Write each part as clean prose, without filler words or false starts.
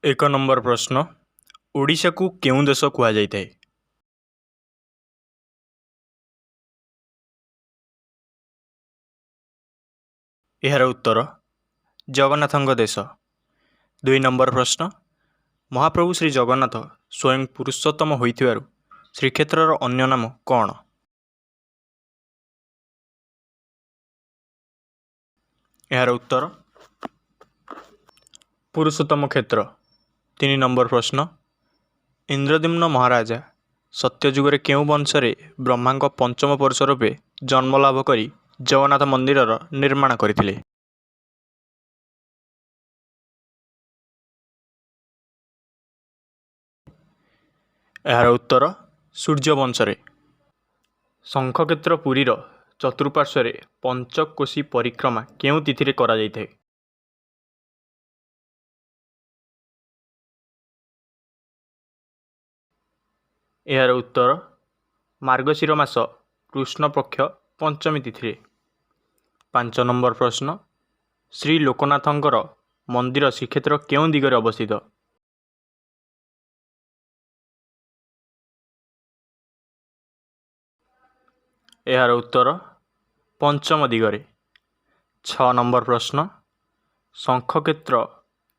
1 number ପ୍ରଶ୍ନ, ଓଡ଼ିଶାକୁ କେଉଁ ଦେଶ କୁହାଯାଇଥାଏ? ଏହାର ଉତ୍ତର, ଜଗନ୍ନାଥଙ୍କ ଦେଶ। 2 ନମ୍ବର ପ୍ରଶ୍ନ, ମହାପ୍ରଭୁ ଶ୍ରୀ ଜଗନ୍ନାଥ ସ୍ୱୟଂ ପୁରୁଷୋତ୍ତମ ହୋଇଥିବାରୁ ଶ୍ରୀକ୍ଷେତ୍ରର ଅନ୍ୟ ନାମ କ'ଣ? ଏହାର ଉତ୍ତର, ପୁରୁଷୋତ୍ତମ କ୍ଷେତ୍ର। 3 ନମ୍ବର ପ୍ରଶ୍ନ, ଇନ୍ଦ୍ରଦ୍ୟୁମ୍ନ ମହାରାଜା ସତ୍ୟଯୁଗରେ କେଉଁ ବଂଶରେ ବ୍ରହ୍ମାଙ୍କ ପଞ୍ଚମ ପୁରୁଷ ରୂପେ ଜନ୍ମଲାଭ କରି ଜଗନ୍ନାଥ ମନ୍ଦିରର ନିର୍ମାଣ କରିଥିଲେ? ଏହାର ଉତ୍ତର, ସୂର୍ଯ୍ୟବଂଶରେ। ଶଙ୍ଖକ୍ଷେତ୍ର ପୁରୀର ଚତୁଃପାର୍ଶ୍ୱରେ ପଞ୍ଚକୋଶୀ ପରିକ୍ରମା କେଉଁ ତିଥିରେ କରାଯାଇଥାଏ? ଏହାର ଉତ୍ତର, ମାର୍ଗଶିର ମାସ କୃଷ୍ଣପକ୍ଷ ପଞ୍ଚମୀ ତିଥିରେ। 5 ନମ୍ବର ପ୍ରଶ୍ନ, ଶ୍ରୀ ଲୋକନାଥଙ୍କର ମନ୍ଦିର ଶ୍ରୀକ୍ଷେତ୍ର କେଉଁ ଦିଗରେ ଅବସ୍ଥିତ? ଏହାର ଉତ୍ତର, ପଞ୍ଚମ ଦିଗରେ। 6 ନମ୍ବର ପ୍ରଶ୍ନ, ଶଙ୍ଖକ୍ଷେତ୍ର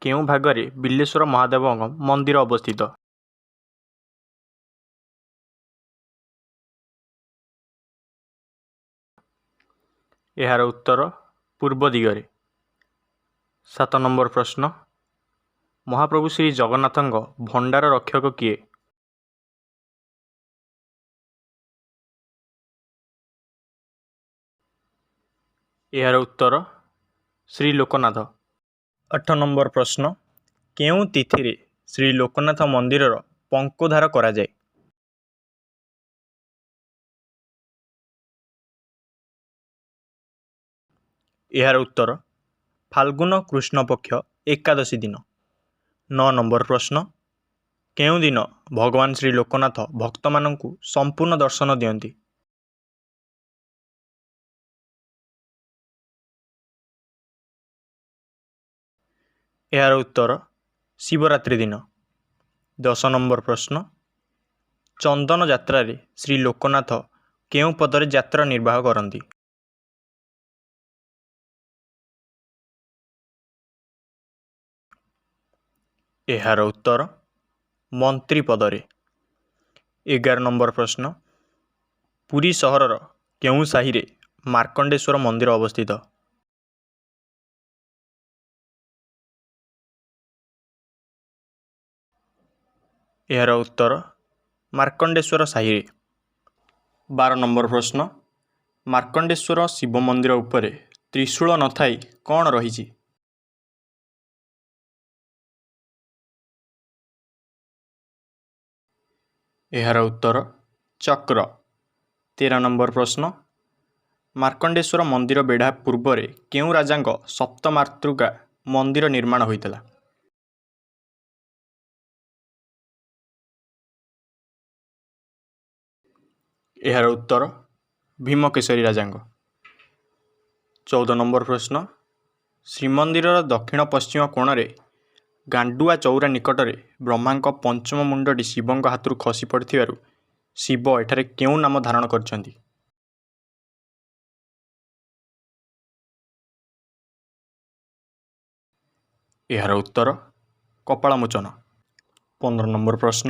କେଉଁ ଭାଗରେ ବିଲେଶ୍ୱର ମହାଦେବଙ୍କ ମନ୍ଦିର ଅବସ୍ଥିତ? ଏହାର ଉତ୍ତର, ପୂର୍ବ ଦିଗରେ। 7 ନମ୍ବର ପ୍ରଶ୍ନ, ମହାପ୍ରଭୁ ଶ୍ରୀ ଜଗନ୍ନାଥଙ୍କ ଭଣ୍ଡାର ରକ୍ଷକ କିଏ? ଏହାର ଉତ୍ତର, ଶ୍ରୀ ଲୋକନାଥ। 8 ନମ୍ବର ପ୍ରଶ୍ନ, କେଉଁ ତିଥିରେ ଶ୍ରୀ ଲୋକନାଥ ମନ୍ଦିରର ପଙ୍କୋଦ୍ଧାର କରାଯାଏ? ଏହାର ଉତ୍ତର, ଫାଲ୍ଗୁନ କୃଷ୍ଣପକ୍ଷ ଏକାଦଶୀ ଦିନ। 9 ନମ୍ବର ପ୍ରଶ୍ନ, କେଉଁ ଦିନ ଭଗବାନ ଶ୍ରୀ ଲୋକନାଥ ଭକ୍ତମାନଙ୍କୁ ସମ୍ପୂର୍ଣ୍ଣ ଦର୍ଶନ ଦିଅନ୍ତି? ଏହାର ଉତ୍ତର, ଶିବରାତ୍ରି ଦିନ। 10 ନମ୍ବର ପ୍ରଶ୍ନ, ଚନ୍ଦନ ଯାତ୍ରାରେ ଶ୍ରୀ ଲୋକନାଥ କେଉଁ ପଦରେ ଯାତ୍ରା ନିର୍ବାହ କରନ୍ତି? ଏହାର ଉତ୍ତର, ମନ୍ତ୍ରୀ ପଦରେ। 11 ନମ୍ବର ପ୍ରଶ୍ନ, ପୁରୀ ସହରର କେଉଁ ସାହିରେ ମାର୍କଣ୍ଡେଶ୍ୱର ମନ୍ଦିର ଅବସ୍ଥିତ? ଏହାର ଉତ୍ତର, ମାର୍କଣ୍ଡେଶ୍ୱର ସାହିରେ। 12 ନମ୍ବର ପ୍ରଶ୍ନ, ମାର୍କଣ୍ଡେଶ୍ୱର ଶିବ ମନ୍ଦିର ଉପରେ ତ୍ରିଶୂଳ ନଥାଇ କ'ଣ ରହିଛି? ଏହାର ଉତ୍ତର, ଚକ୍ର। 13 ନମ୍ବର ପ୍ରଶ୍ନ, ମାର୍କଣ୍ଡେଶ୍ୱର ମନ୍ଦିର ବେଢ଼ା ପୂର୍ବରେ କେଉଁ ରାଜାଙ୍କ ସପ୍ତମାତୃକା ମନ୍ଦିର ନିର୍ମାଣ ହୋଇଥିଲା? ଏହାର ଉତ୍ତର, ଭୀମକେଶରୀ ରାଜାଙ୍କ। 14 ନମ୍ବର ପ୍ରଶ୍ନ, ଶ୍ରୀମନ୍ଦିରର ଦକ୍ଷିଣ ପଶ୍ଚିମ କୋଣରେ ଗାଣ୍ଡୁଆ ଚଉରା ନିକଟରେ ବ୍ରହ୍ମାଙ୍କ ପଞ୍ଚମ ମୁଣ୍ଡଟି ଶିବଙ୍କ ହାତରୁ ଖସି ପଡ଼ିଥିବାରୁ ଶିବ ଏଠାରେ କେଉଁ ନାମ ଧାରଣ କରିଛନ୍ତି? ଏହାର ଉତ୍ତର, କପାଳମୋଚନ। 15 ନମ୍ବର ପ୍ରଶ୍ନ,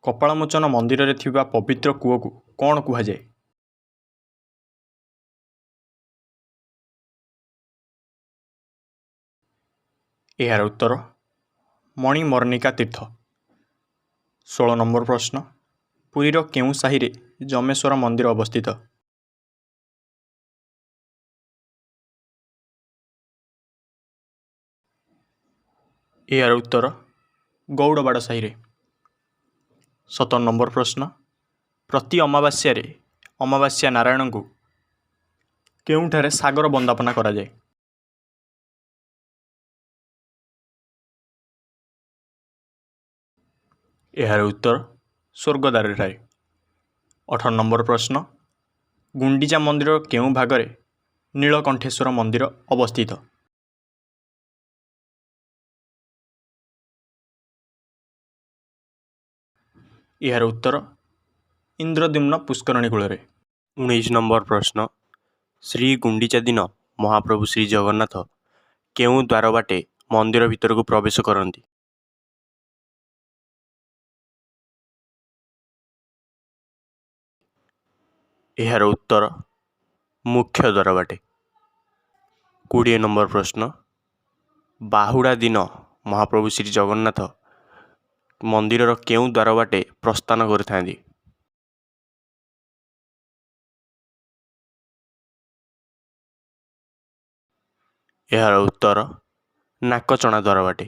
କପାଳମୋଚନ ମନ୍ଦିରରେ ଥିବା ପବିତ୍ର କୂଅକୁ କ'ଣ କୁହାଯାଏ? ଏହାର ଉତ୍ତର, ମଣିମର୍ଣ୍ଣିକା ତୀର୍ଥ। 16 ନମ୍ବର ପ୍ରଶ୍ନ, ପୁରୀର କେଉଁ ସାହିରେ ଯମେଶ୍ୱର ମନ୍ଦିର ଅବସ୍ଥିତ? ଏହାର ଉତ୍ତର, ଗୌଡ଼ବାଡ଼ ସାହିରେ। 17 ନମ୍ବର ପ୍ରଶ୍ନ, ପ୍ରତି ଅମାବାସ୍ୟାରେ ଅମାବାସ୍ୟା ନାରାୟଣଙ୍କୁ କେଉଁଠାରେ ସାଗର ବନ୍ଦାପନା କରାଯାଏ? ଏହାର ଉତ୍ତର, ସ୍ୱର୍ଗଦ୍ୱାରଠାରେ। 18 ନମ୍ବର ପ୍ରଶ୍ନ, ଗୁଣ୍ଡିଚା ମନ୍ଦିରର କେଉଁ ଭାଗରେ ନୀଳକଣ୍ଠେଶ୍ୱର ମନ୍ଦିର ଅବସ୍ଥିତ? ଏହାର ଉତ୍ତର ଇନ୍ଦ୍ରଦ୍ୟୁମ୍ନ ପୁଷ୍କରଣୀ କୂଳରେ। 19 ନମ୍ବର ପ୍ରଶ୍ନ, ଶ୍ରୀ ଗୁଣ୍ଡିଚା ଦିନ ମହାପ୍ରଭୁ ଶ୍ରୀ ଜଗନ୍ନାଥ କେଉଁ ଦ୍ୱାର ବାଟେ ମନ୍ଦିର ଭିତରକୁ ପ୍ରବେଶ କରନ୍ତି? ଏହାର ଉତ୍ତର ମୁଖ୍ୟ ଦ୍ୱାର ବାଟେ। 20 ନମ୍ବର ପ୍ରଶ୍ନ, ବାହୁଡ଼ା ଦିନ ମହାପ୍ରଭୁ ଶ୍ରୀ ଜଗନ୍ନାଥ ମନ୍ଦିରର କେଉଁ ଦ୍ୱାର ବାଟେ ପ୍ରସ୍ଥାନ କରିଥାନ୍ତି? ଏହାର ଉତ୍ତର ନାକଚଣା ଦ୍ୱାର ବାଟେ।